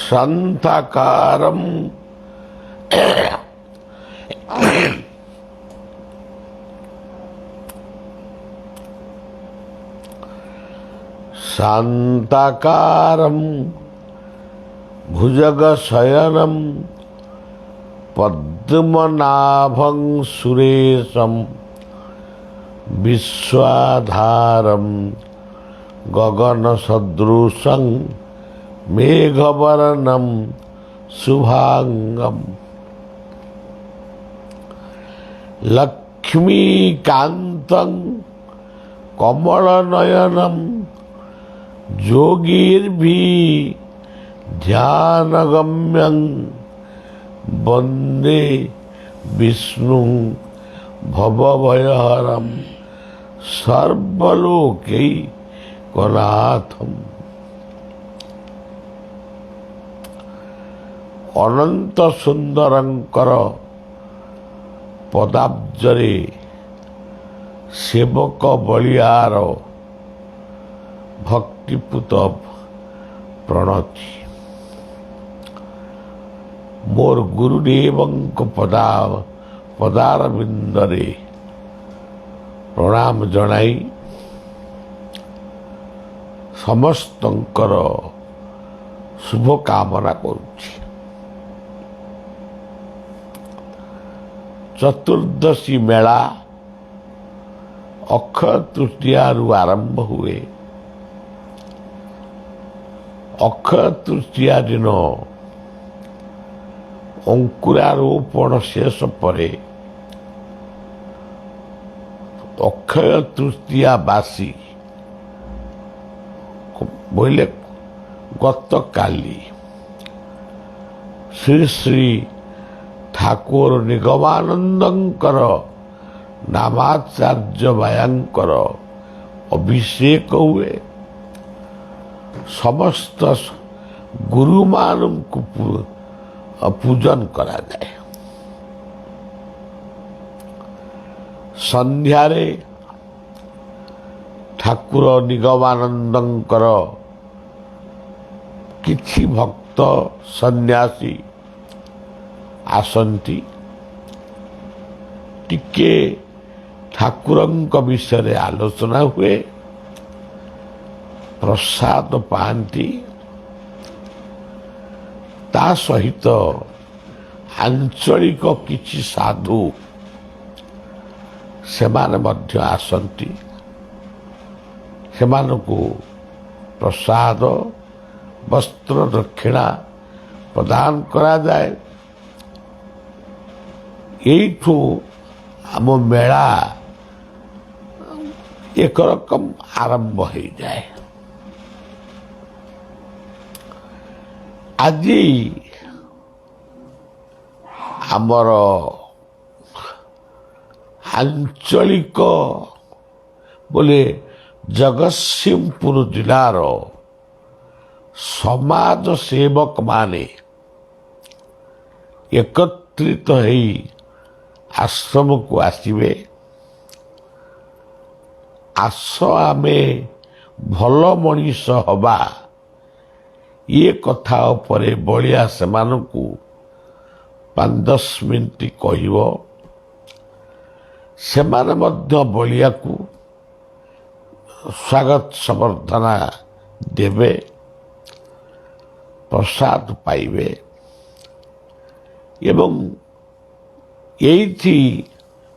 ଶାନ୍ତାକାରಂ ଶାନ୍ତାକାରಂ ଭୁଜଗଶୟନಂ ପଦ୍ମନାଭଂ ସୁରେଶಂ ବିଶ୍ୱାଧାରಂ ଗଗନସଦୃଶଂ ମେଘବର୍ଣ୍ଣಂ ଶୁଭାଙ୍ଗମ୍ ଲକ୍ଷ୍ମୀକାନ୍ତଂ କମଳନୟନಂ ଯୋଗୀର୍ଭି ଧ୍ୟାନଗମ୍ୟଂ ବନ୍ଦେ ବିଷ୍ଣୁ ଭବଭୟହରಂ ସର୍ବଲୋକୈକନାଥମ୍। ଅନନ୍ତ ସୁନ୍ଦରଙ୍କର ପଦାବ୍ଜରେ ସେବକ ବଳିଆର ଭକ୍ତିପୂତ ପ୍ରଣତି। ମୋର ଗୁରୁଦେବଙ୍କ ପଦାରବିନ୍ଦରେ ପ୍ରଣାମ ଜଣାଇ ସମସ୍ତଙ୍କର ଶୁଭକାମନା କରୁଛି। ଚତୁର୍ଦ୍ଦଶୀ ମେଳା ଅକ୍ଷୟ ତୃତୀୟାରୁ ଆରମ୍ଭ ହୁଏ। ଅକ୍ଷୟ ତୃତୀୟା ଦିନ ଅଙ୍କୁରାରୋପଣ ଶେଷ ପରେ ଅକ୍ଷୟ ତୃତୀୟା ବାସି ବୋଇଲେ ଗତକାଲି ଶ୍ରୀ ଶ୍ରୀ ଠାକୁର ନିଗମାନନ୍ଦଙ୍କର ନାମାଚାର୍ଯ୍ୟ ବାୟାଙ୍କର ଅଭିଷେକ ହୁଏ। ସମସ୍ତ ଗୁରୁମାନଙ୍କୁ ପୂଜନ କରାଯାଏ। ସନ୍ଧ୍ୟାରେ ଠାକୁର ନିଗମାନନ୍ଦଙ୍କର କିଛି ଭକ୍ତ ସନ୍ନ୍ୟାସୀ ଆସନ୍ତି, ଟିକେ ଠାକୁରଙ୍କ ବିଷୟରେ ଆଲୋଚନା ହୁଏ, ପ୍ରସାଦ ପାଆନ୍ତି। ତା ସହିତ ଆଞ୍ଚଳିକ କିଛି ସାଧୁ ସେମାନେ ମଧ୍ୟ ଆସନ୍ତି। ସେମାନଙ୍କୁ ପ୍ରସାଦ, ବସ୍ତ୍ର ଦକ୍ଷିଣା ପ୍ରଦାନ କରାଯାଏ। ଏଇଠୁ ଆମ ମେଳା ଏକରକମ ଆରମ୍ଭ ହେଇଯାଏ। ଆଜି ଆମର ଆଞ୍ଚଳିକ ବୋଲେ ଜଗତସିଂହପୁର ଜିଲ୍ଲାର ସମାଜ ସେବକମାନେ ଏକତ୍ରିତ ହେଇ ଆଶ୍ରମକୁ ଆସିବେ। ଆସ ଆମେ ଭଲ ମଣିଷ ହବା, ଇଏ କଥା ଉପରେ ବଳିଆ ସେମାନଙ୍କୁ 5-10 ମିନିଟ୍ କହିବ। ସେମାନେ ମଧ୍ୟ ବଳିଆକୁ ସ୍ୱାଗତ ସମ୍ବର୍ଦ୍ଧନା ଦେବେ, ପ୍ରସାଦ ପାଇବେ ଏବଂ ଏଇଠି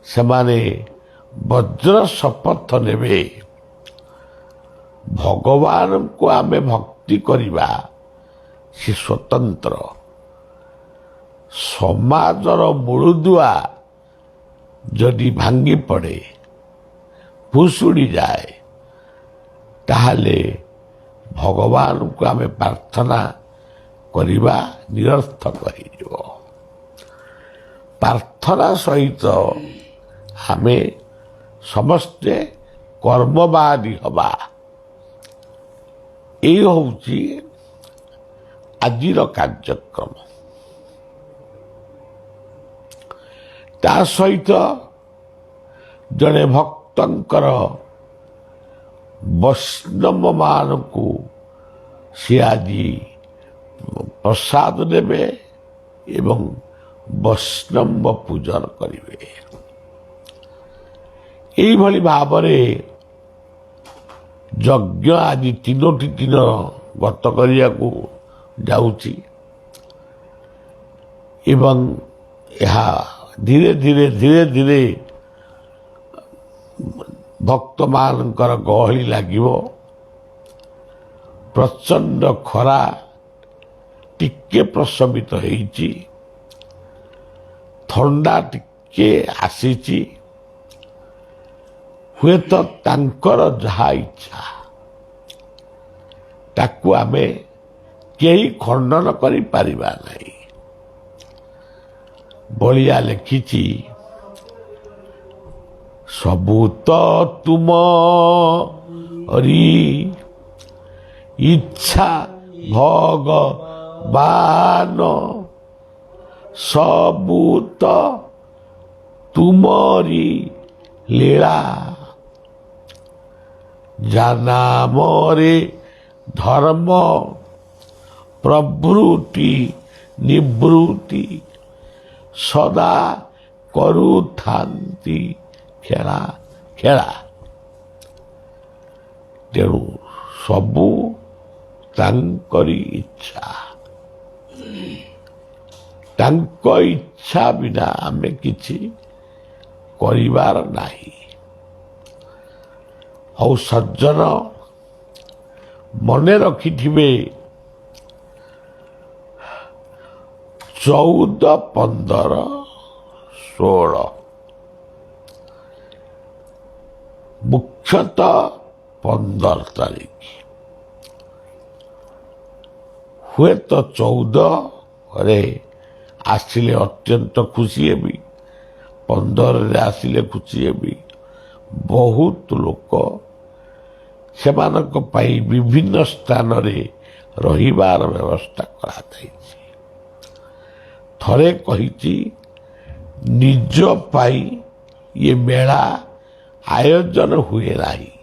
ସେମାନେ ବଜ୍ର ଶପଥ ନେବେ, ଭଗବାନଙ୍କୁ ଆମେ ଭକ୍ତି କରିବା ସେ ସ୍ୱତନ୍ତ୍ର। ସମାଜର ମୂଳଦୁଆ ଯଦି ଭାଙ୍ଗି ପଡ଼େ, ଭୁଷୁଡ଼ି ଯାଏ, ତାହେଲେ ଭଗବାନଙ୍କୁ ଆମେ ପ୍ରାର୍ଥନା କରିବା ନିରର୍ଥକ ହେଇଯିବ। ପ୍ରାର୍ଥନା ସହିତ ଆମେ ସମସ୍ତେ କର୍ମବାଦୀ ହବା, ଏଇ ହେଉଛି ଆଜିର କାର୍ଯ୍ୟକ୍ରମ। ତା ସହିତ ଜଣେ ଭକ୍ତଙ୍କର ବୈଷ୍ଣବମାନଙ୍କୁ ସେ ଆଜି ପ୍ରସାଦ ନେବେ ଏବଂ ବୈଷ୍ଣବ ପୂଜନ କରିବେ। ଏଇଭଳି ଭାବରେ ଯଜ୍ଞ ଆଜି 3ଟି ଦିନ ଗତ କରିବାକୁ ଯାଉଛି ଏବଂ ଏହା ଧୀରେ ଧୀରେ ଧୀରେ ଧୀରେ ଭକ୍ତମାନଙ୍କର ଗହଳି ଲାଗିବ। ପ୍ରଚଣ୍ଡ ଖରା ଟିକେ ପ୍ରଶମିତ ହେଇଛି, ଥଣ୍ଡା ଟିକେ ଆସିଛି। ହୁଏତ ତାଙ୍କର ଯାହା ଇଚ୍ଛା, ତାକୁ ଆମେ କେହି ଖଣ୍ଡନ କରିପାରିବା ନାହିଁ। ବଳିଆ ଲେଖିଛି, ସବୁ ତ ତୁମରି ଇଚ୍ଛା ଭଗବାନ, ସବୁ ତ ତୁମରି ଲୀଳା, ଯା ନାମରେ ଧର୍ମ ପ୍ରବୃତ୍ତି ନିବୃତ୍ତି, ସଦା କରୁଥାନ୍ତି ଖେଳା ଖେଳା। ତେଣୁ ସବୁ ତାଙ୍କରି ଇଚ୍ଛା। ତାଙ୍କ ଇଚ୍ଛା ବିନା ଆମେ କିଛି କରିବାର ନାହିଁ। ଆଉ ସଜ୍ଜନ, ମନେ ରଖିଥିବେ, 14, 15, 16, ମୁଖ୍ୟତଃ 15 ତାରିଖ, ହୁଏତ 14ରେ ଆସିଲେ ଅତ୍ୟନ୍ତ ଖୁସି ହେବି, 15ରେ ଆସିଲେ ଖୁସି ହେବି। ବହୁତ ଲୋକ, ସେମାନଙ୍କ ପାଇଁ ବିଭିନ୍ନ ସ୍ଥାନରେ ରହିବାର ବ୍ୟବସ୍ଥା କରାଯାଇଛି। ଥରେ କହିଛି, ନିଜ ପାଇଁ ଇଏ ମେଳା ଆୟୋଜନ ହୁଏ ନାହିଁ।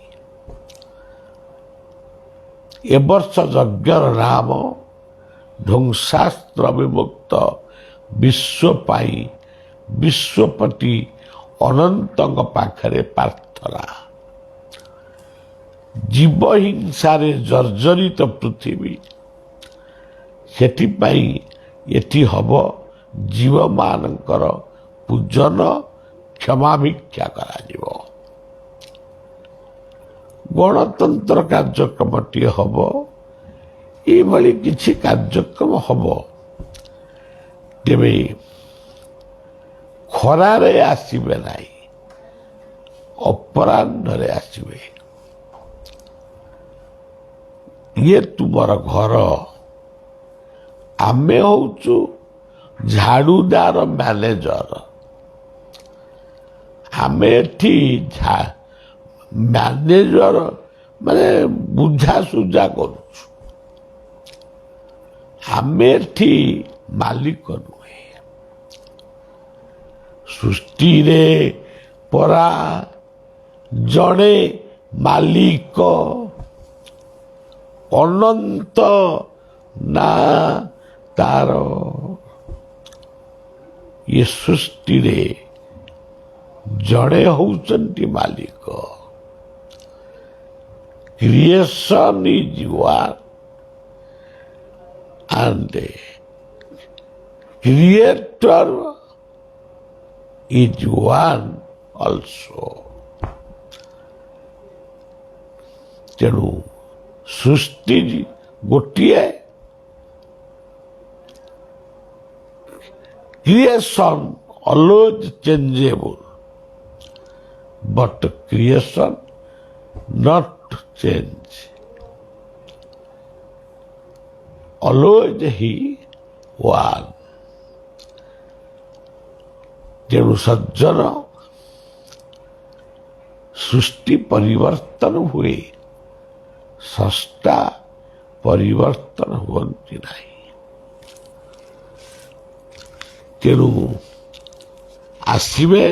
ଏ ବର୍ଷ ଯଜ୍ଞର ନାମ ଧ୍ୱଂସାସ୍ତ୍ର ବିମୁକ୍ତ ବିଶ୍ୱ ପାଇଁ ବିଶ୍ୱପତି ଅନନ୍ତଙ୍କ ପାଖରେ ପ୍ରାର୍ଥନା। ଜୀବହିଂସାରେ ଜର୍ଜରିତ ପୃଥିବୀ, ସେଥିପାଇଁ ଏଠି ହବ ଜୀବମାନଙ୍କର ପୂଜନ, କ୍ଷମାଭିକ୍ଷା କରାଯିବ। ଗଣତନ୍ତ୍ର କାର୍ଯ୍ୟକ୍ରମଟିଏ ହବ। ଏଇଭଳି କିଛି କାର୍ଯ୍ୟକ୍ରମ ହବ। ତେବେ ଖରାରେ ଆସିବେ ନାହିଁ, ଅପରାହ୍ନରେ ଆସିବେ। ଇଏ ତୁମର ଘର, ଆମେ ହଉଛୁ ଝାଡ଼ୁଦାର ମ୍ୟାନେଜର। ଆମେ ଏଠି ମ୍ୟାନେଜର ମାନେ ବୁଝାସୁଝା କରୁଛୁ। ଆମେ ଏଠି ମାଲିକ ନୁହେଁ। ସୃଷ୍ଟିରେ ପରା ଜଣେ ମାଲିକ, ଅନନ୍ତ ନା ତାର। ଏ ସୃଷ୍ଟିରେ ଜଣେ ହଉଛନ୍ତି ମାଲିକ। Creation is one and creator is one also. ତେଣୁ ସୃଷ୍ଟି ଗୋଟିଏ, creation always changeable, but creation not change, always he one. ତେଣୁ ସଜ୍ଜନ, ସୃଷ୍ଟି ପରିବର୍ତ୍ତନ ହୁଏ, ସ୍ରଷ୍ଟା ପରିବର୍ତ୍ତନ ହୁଅନ୍ତି ନାହିଁ। ତେଣୁ ଆସିବେ।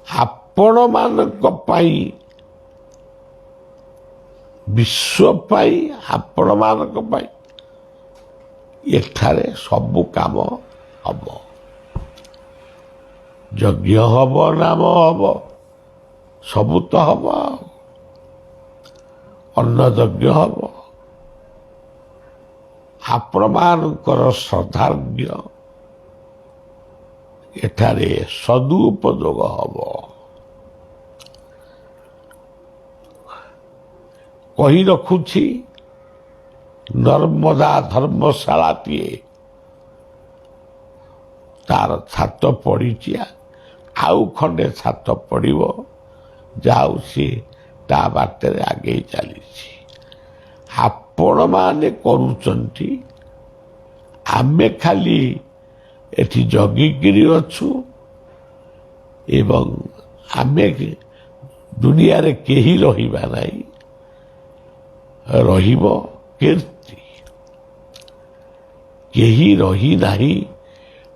ଆପଣମାନଙ୍କ ପାଇଁ ବିଶ୍ୱ ପାଇଁ, ଆପଣମାନଙ୍କ ପାଇଁ ଏଠାରେ ସବୁ କାମ ହବ। ଯଜ୍ଞ ହବ, ନାମ ହବ, ସବୁ ତ ହବ। ଆଉ ଅନ୍ନ ଯଜ୍ଞ ହବ। ଆପଣମାନଙ୍କର ଶ୍ରଦ୍ଧାର୍ଘ୍ୟ ଏଠାରେ ସଦୁପଯୋଗ ହବ। କହି ରଖୁଛି, ନର୍ମଦା ଧର୍ମଶାଳାଟିଏ ତାର ଛାତ ପଡ଼ିଛି, ଆଉ ଖଣ୍ଡେ ଛାତ ପଡ଼ିବ। ଯାଉ, ସିଏ ତା ବାଟରେ ଆଗେଇ ଚାଲିଛି। ଆପଣମାନେ କରୁଛନ୍ତି, ଆମେ ଖାଲି ଏଠି ଜଗିକିରି ଅଛୁ ଏବଂ ଆମେ ଦୁନିଆରେ କେହି ରହିବା ନାହିଁ, ରହିବ କୀର୍ତ୍ତି। କେହି ରହି ନାହିଁ,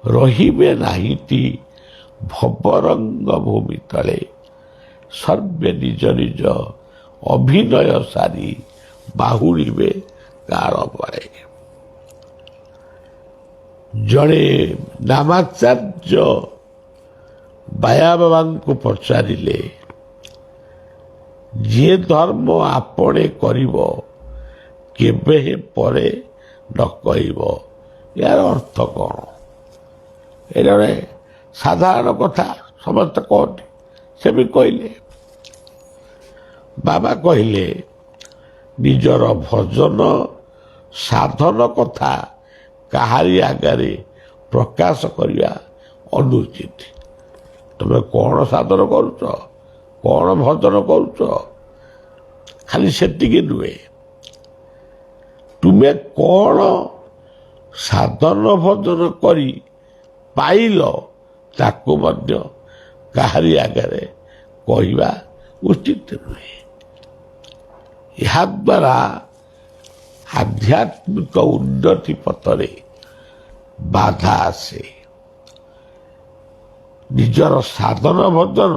ରହିବେ ନାହିଁଟି ଭବରଙ୍ଗ ଭୂମି ତଳେ, ସର୍ବେ ନିଜ ନିଜ ଅଭିନୟ ସାରି ବାହୁଡ଼ିବେ କାଳ ବଳେ। ଜଣେ ନାମାଚାର୍ଯ୍ୟ ବାୟା ବାବାଙ୍କୁ ପଚାରିଲେ, ଯିଏ ଧର୍ମ ଆପଣେ କରିବ କେବେ ପରେ ନ କହିବ, ଏହାର ଅର୍ଥ କ'ଣ? ଏ ଜଣେ ସାଧାରଣ କଥା, ସମସ୍ତେ କହନ୍ତି, ସେ ବି କହିଲେ। ବାବା କହିଲେ, ନିଜର ଭଜନ ସାଧନ କଥା କାହାରି ଆଗରେ ପ୍ରକାଶ କରିବା ଅନୁଚିତ। ତମେ କ'ଣ ସାଧନ କରୁଛ, କ'ଣ ଭଜନ କରୁଛ, ଖାଲି ସେତିକି ନୁହେଁ, ତୁମେ କ'ଣ ସାଧନ ଭଜନ କରି ପାଇଲ ତାକୁ ମଧ୍ୟ କାହାରି ଆଗରେ କହିବା ଉଚିତ ନୁହେଁ। ଏହାଦ୍ୱାରା ଆଧ୍ୟାତ୍ମିକ ଉନ୍ନତି ପଥରେ ବାଧା ଆସେ। ନିଜର ସାଧନ ଭଜନ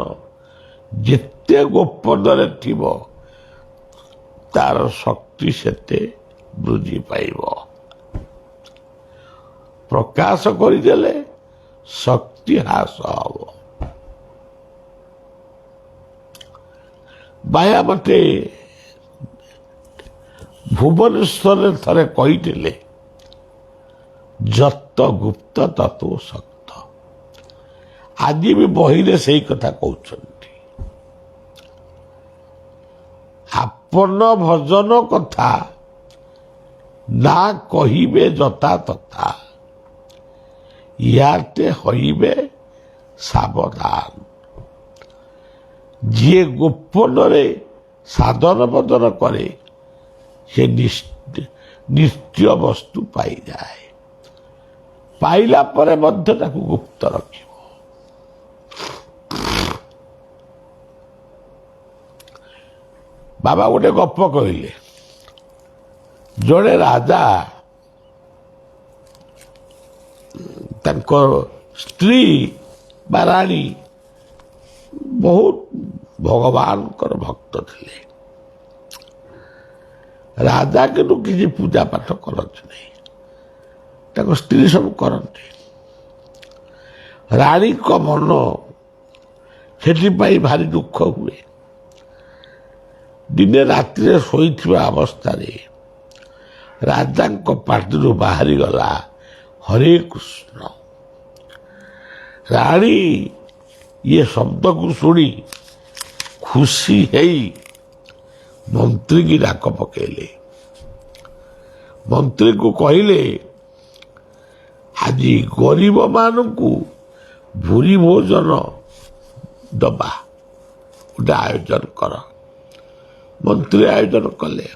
ଯେତେ ଗୋପନରେ ଥିବ, ତାର ଶକ୍ତି ସେତେ ବୃଦ୍ଧି ପାଇବ। ପ୍ରକାଶ କରିଦେଲେ ଶକ୍ତି ହ୍ରାସ ହବ। ବାୟା ମତେ ଭୁବନେଶ୍ୱରରେ ଥରେ କହିଥିଲେ, ଯତ ଗୁପ୍ତ ତତୋ ଶକ୍ତ। ଆଜି ବି ବହିରେ ସେଇ କଥା କହୁଛନ୍ତି। ଆପନ ଭଜନ କଥା ନା କହିବେ ଯଥା ତଥା, ଇୟାତେ ହଇବେ ସାବଧାନ। ଯିଏ ଗୋପନରେ ସାଧନ ଭଜନ କରେ, ସେ ନିତ୍ୟ ବସ୍ତୁ ପାଇଯାଏ। ପାଇଲା ପରେ ମଧ୍ୟ ତାକୁ ଗୁପ୍ତ ରଖିବ। ବାବା ଗୋଟେ ଗପ କହିଲେ। ଜଣେ ରାଜା, ତାଙ୍କ ସ୍ତ୍ରୀ ବା ରାଣୀ ବହୁତ ଭଗବାନଙ୍କର ଭକ୍ତ ଥିଲେ। ରାଜା କିନ୍ତୁ କିଛି ପୂଜା ପାଠ କରନ୍ତି ନାହିଁ, ତାଙ୍କ ସ୍ତ୍ରୀ ସବୁ କରନ୍ତି। ରାଣୀଙ୍କ ମନ ସେଥିପାଇଁ ଭାରି ଦୁଃଖ ହୁଏ। ଦିନେ ରାତିରେ ଶୋଇଥିବା ଅବସ୍ଥାରେ ରାଜାଙ୍କ ପାଟିରୁ ବାହାରିଗଲା, ହରେ କୃଷ୍ଣ। ରାଣୀ ଇଏ ଶବ୍ଦକୁ ଶୁଣି ଖୁସି ହେଇ ମନ୍ତ୍ରୀକି ଡାକ ପକେଇଲେ। ମନ୍ତ୍ରୀକୁ କହିଲେ, ଆଜି ଗରିବମାନଙ୍କୁ ଭୁରି ଭୋଜନ ଦବା, ଗୋଟେ ଆୟୋଜନ କର। ମନ୍ତ୍ରୀ ଆୟୋଜନ କଲେ।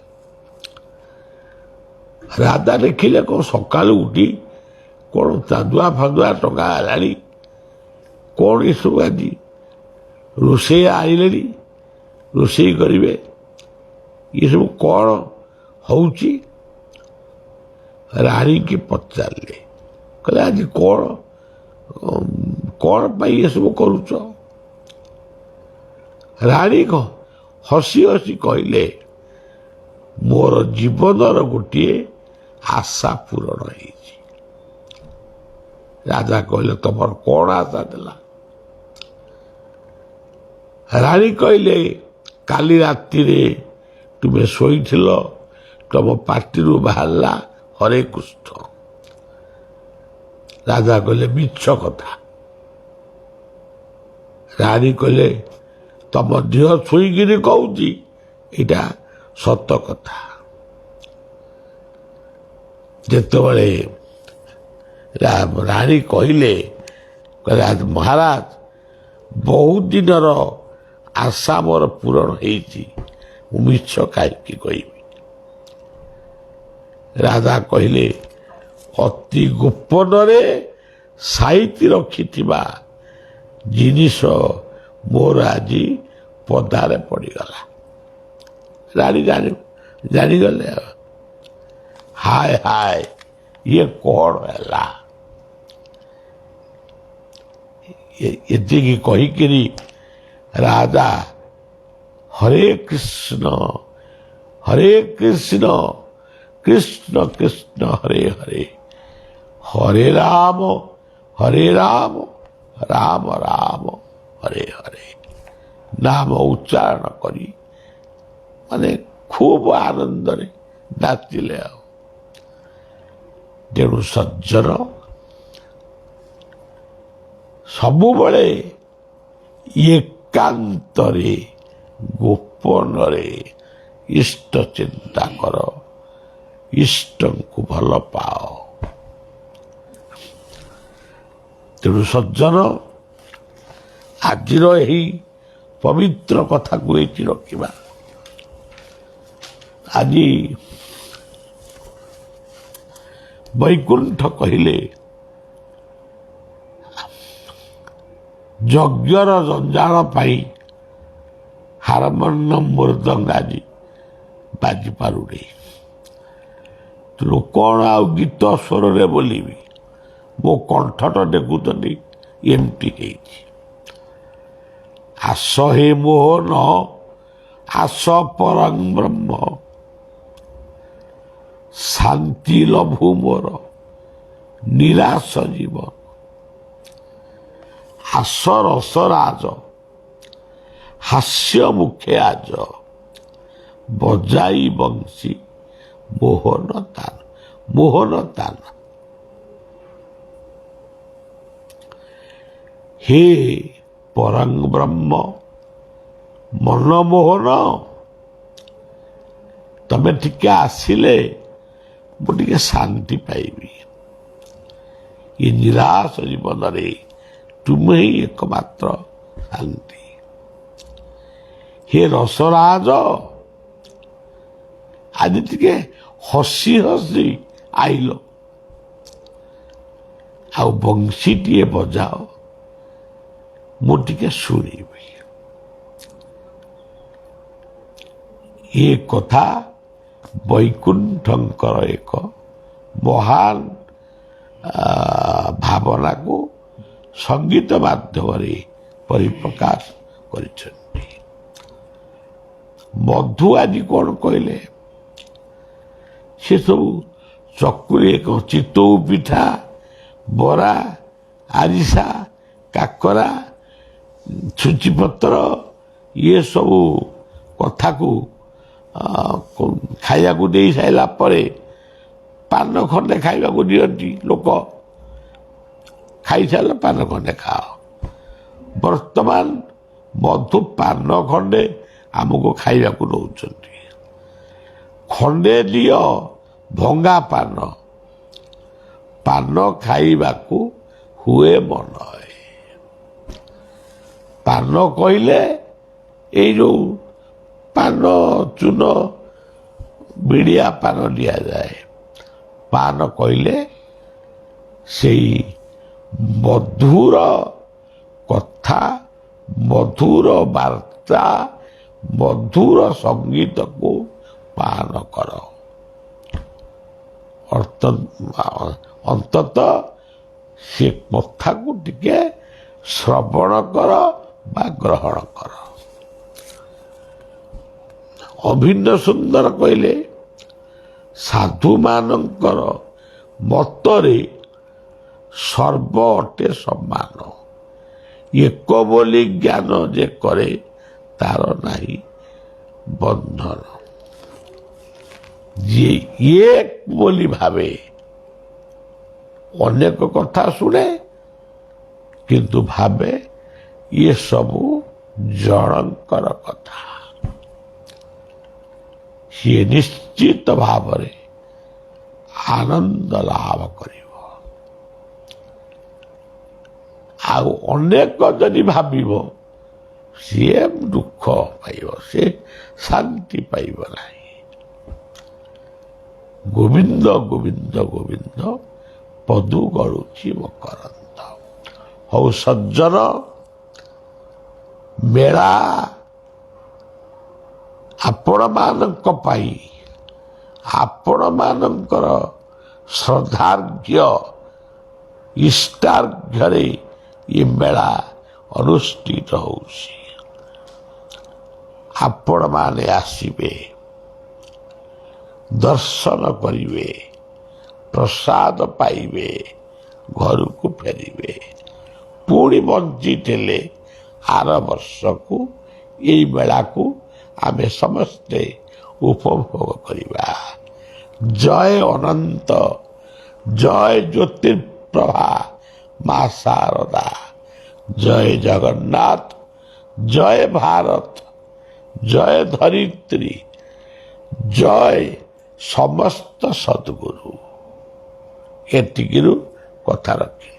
ରାଜା ଦେଖିଲେ, କ'ଣ ସକାଳୁ ଉଠି କ'ଣ ଚାନ୍ଦୁଆ ଫାନ୍ଦୁଆ ଟଙ୍ଗା ହେଲାଣି, କ'ଣ ଏସବୁ, ଆଜି ରୋଷେଇ ଆଣିଲେଣି, ରୋଷେଇ କରିବେ, ଏସବୁ କ'ଣ ହଉଛି? ରାଣୀକି ପଚାରିଲେ, କହିଲେ, ଆଜି କ'ଣ କ'ଣ ପାଇଁ ଏସବୁ କରୁଛ? ରାଣୀ ହସି ହସି କହିଲେ, ମୋର ଜୀବନର ଗୋଟିଏ ଆଶା ପୂରଣ ହେଇଛି। ରାଜା କହିଲେ, ତମର କ'ଣ ଆଶା ଥିଲା? ରାଣୀ କହିଲେ, କାଲି ରାତିରେ ତୁମେ ଶୋଇଥିଲ, ତମ ପାଟିରୁ ବାହାରିଲା ହରେ କୃଷ୍ଣ। ରାଜା କହିଲେ, ମିଛ କଥା। ରାଣୀ କହିଲେ, ତମ ଦେହ ଛୁଇଁକିରି କହୁଛି, ଏଇଟା ସତ କଥା। ଯେତେବେଳେ ରାଣୀ କହିଲେ, ମହାରାଜ, ବହୁତ ଦିନର ଆଶା ମୋର ପୂରଣ ହେଇଛି, ମୁଁ ମିଛ କାହିଁକି କହିବି? ରାଜା କହିଲେ, ଅତି ଗୋପନରେ ସାଇତି ରଖିଥିବା ଜିନିଷ ମୋର ଆଜି ପଦାରେ ପଡ଼ିଗଲା। ରାଣୀ ଜାଣିଗଲେ, ହାୟ ହାୟ, ଇଏ କ'ଣ ହେଲା? ଏତିକି କହିକିରି ରାଜା ହରେ କୃଷ୍ଣ ହରେ କୃଷ୍ଣ କୃଷ୍ଣ କୃଷ୍ଣ ହରେ ହରେ, ହରେ ରାମ ହରେ ରାମ ରାମ ରାମ ହରେ ହରେ ନାମ ଉଚ୍ଚାରଣ କରି ମାନେ ଖୁବ ଆନନ୍ଦରେ ନାଚିଲେ। ଆଉ ତେଣୁ ସଜ୍ଜନ, ସବୁବେଳେ ଏକାନ୍ତରେ ଗୋପନରେ ଇଷ୍ଟ ଚିନ୍ତା କର, ଇଷ୍ଟଙ୍କୁ ଭଲ ପାଅ। ତେଣୁ ସଜ୍ଜନ, ଆଜିର ଏହି ପବିତ୍ର କଥାକୁ ଏଇଠି ରଖିବା। ଆଜି ବୈକୁଣ୍ଠ କହିଲେ, ଯଜ୍ଞର ଜଞ୍ଜାଳ ପାଇଁ ହାରମୋନିୟମ ମୃଦଙ୍ଗ ଆଜି ବାଜି ପାରୁନି। ତେଣୁ କ'ଣ ଆଉ ଗୀତ ସ୍ୱରରେ ବୋଲିବି? ମୋ କଣ୍ଠଟା ଦେଖୁଛନ୍ତି ଏମିତି ହେଇଛି। ଆସ ହେ ମୋହନ, ଆସ ପରଂ ବ୍ରହ୍ମ, ଶାନ୍ତି ଲଭୁ ମୋର ନିରାଶ ଜୀବନ। ଆସ ରସରାଜ ହାସ୍ୟ ମୁଖେ ଆଜ, ବଜାଇ ବଂଶୀ ମୋହନ ତାନ, ମୋହନ ତାନ। ହେ ପରଂ ବ୍ରହ୍ମ ମନମୋହନ, ତମେ ଟିକେ ଆସିଲେ ମୁଁ ଟିକେ ଶାନ୍ତି ପାଇବି। ଏ ନିରାଶ ଜୀବନରେ ତୁମେ ହିଁ ଏକମାତ୍ର ଶାନ୍ତି। ହେ ରସରାଜ, ଆଜି ଟିକେ ହସି ହସି ଆଇଲ, ଆଉ ବଂଶୀଟିଏ ବଜାଅ, ମୁଁ ଟିକେ ଶୁଣିବି। ଏ କଥା ବୈକୁଣ୍ଠଙ୍କର ଏକ ମହାନ ଭାବନାକୁ ସଙ୍ଗୀତ ମାଧ୍ୟମରେ ପରିପ୍ରକାଶ କରିଛନ୍ତି। ମଧୁ ଆଜି କ'ଣ କହିଲେ? ସେ ସବୁ ଚକୁଳି, ଏକ ଚିତଉ ପିଠା, ବରା, ଆରିସା, କାକରା, ଛୁଚିପତ୍ର, ଇଏ ସବୁ କଥାକୁ ଖାଇବାକୁ ଦେଇ ସାରିଲା ପରେ ପାନ ଖଣ୍ଡେ ଖାଇବାକୁ ଦିଅନ୍ତି ଲୋକ। ଖାଇସାରିଲା ପାନ ଖଣ୍ଡେ ଖାଅ। ବର୍ତ୍ତମାନ ମଧୁ ପାନ ଖଣ୍ଡେ ଆମକୁ ଖାଇବାକୁ ଦେଉଛନ୍ତି। ଖଣ୍ଡେ ଦିଅ ଭଙ୍ଗା ପାନ, ପାନ ଖାଇବାକୁ ହୁଏ ମନ। ପାନ କହିଲେ ଏଇ ଯୋଉ ପାନ ଚୂନ ବିଡ଼ିଆ ପାନ ଦିଆଯାଏ। ପାନ କହିଲେ ସେଇ ମଧୁର କଥା, ମଧୁର ବାର୍ତ୍ତା, ମଧୁର ସଙ୍ଗୀତକୁ ପାନ କର। ଅନ୍ତତଃ ସେ କଥାକୁ ଟିକେ ଶ୍ରବଣ କର ବା ଗ୍ରହଣ କର। ଅଭିନ୍ନ ସୁନ୍ଦର କହିଲେ, ସାଧୁମାନଙ୍କର ମତରେ ସର୍ବ ଅଟେ ସମାନ, ଏକ ବୋଲି ଜ୍ଞାନ ଯେ କରେ ତାର ନାହିଁ ବନ୍ଧନ। ଯିଏ ଏକ ବୋଲି ଭାବେ, ଅନେକ କଥା ଶୁଣେ କିନ୍ତୁ ଭାବେ ଇଏ ସବୁ ଜଣଙ୍କର କଥା, ସିଏ ନିଶ୍ଚିତ ଭାବରେ ଆନନ୍ଦ ଲାଭ କରିବ। ଆଉ ଅନେକ ଯଦି ଭାବିବ, ସିଏ ଦୁଃଖ ପାଇବ, ସେ ଶାନ୍ତି ପାଇବ ନାହିଁ। ଗୋବିନ୍ଦ ଗୋବିନ୍ଦ ଗୋବିନ୍ଦ ପଦୁ ଗଳୁଛି ମକରନ୍ଦ। ହଉ ସଜ୍ଜନ, ମେଳା ଆପଣମାନଙ୍କ ପାଇଁ, ଆପଣମାନଙ୍କର ଶ୍ରଦ୍ଧାର୍ଘ୍ୟ ଇଷ୍ଟାର୍ଘ୍ୟରେ ଏ ମେଳା ଅନୁଷ୍ଠିତ ହେଉଛି। ଆପଣମାନେ ଆସିବେ, ଦର୍ଶନ କରିବେ, ପ୍ରସାଦ ପାଇବେ, ଘରକୁ ଫେରିବେ। ପୁଣି ବଞ୍ଚିଥିଲେ ଆର ବର୍ଷକୁ ଏଇ ମେଳାକୁ ଆମେ ସମସ୍ତେ ଉପଭୋଗ କରିବା। ଜୟ ଅନନ୍ତ, ଜୟ ଜ୍ୟୋତିର୍ପ୍ରଭା ମା ଶାରଦା, ଜୟ ଜଗନ୍ନାଥ, ଜୟ ଭାରତ, ଜୟ ଧରିତ୍ରୀ, ଜୟ ସମସ୍ତ ସଦ୍ଗୁରୁ। ଏତିକିରୁ କଥା ରଖିଲି।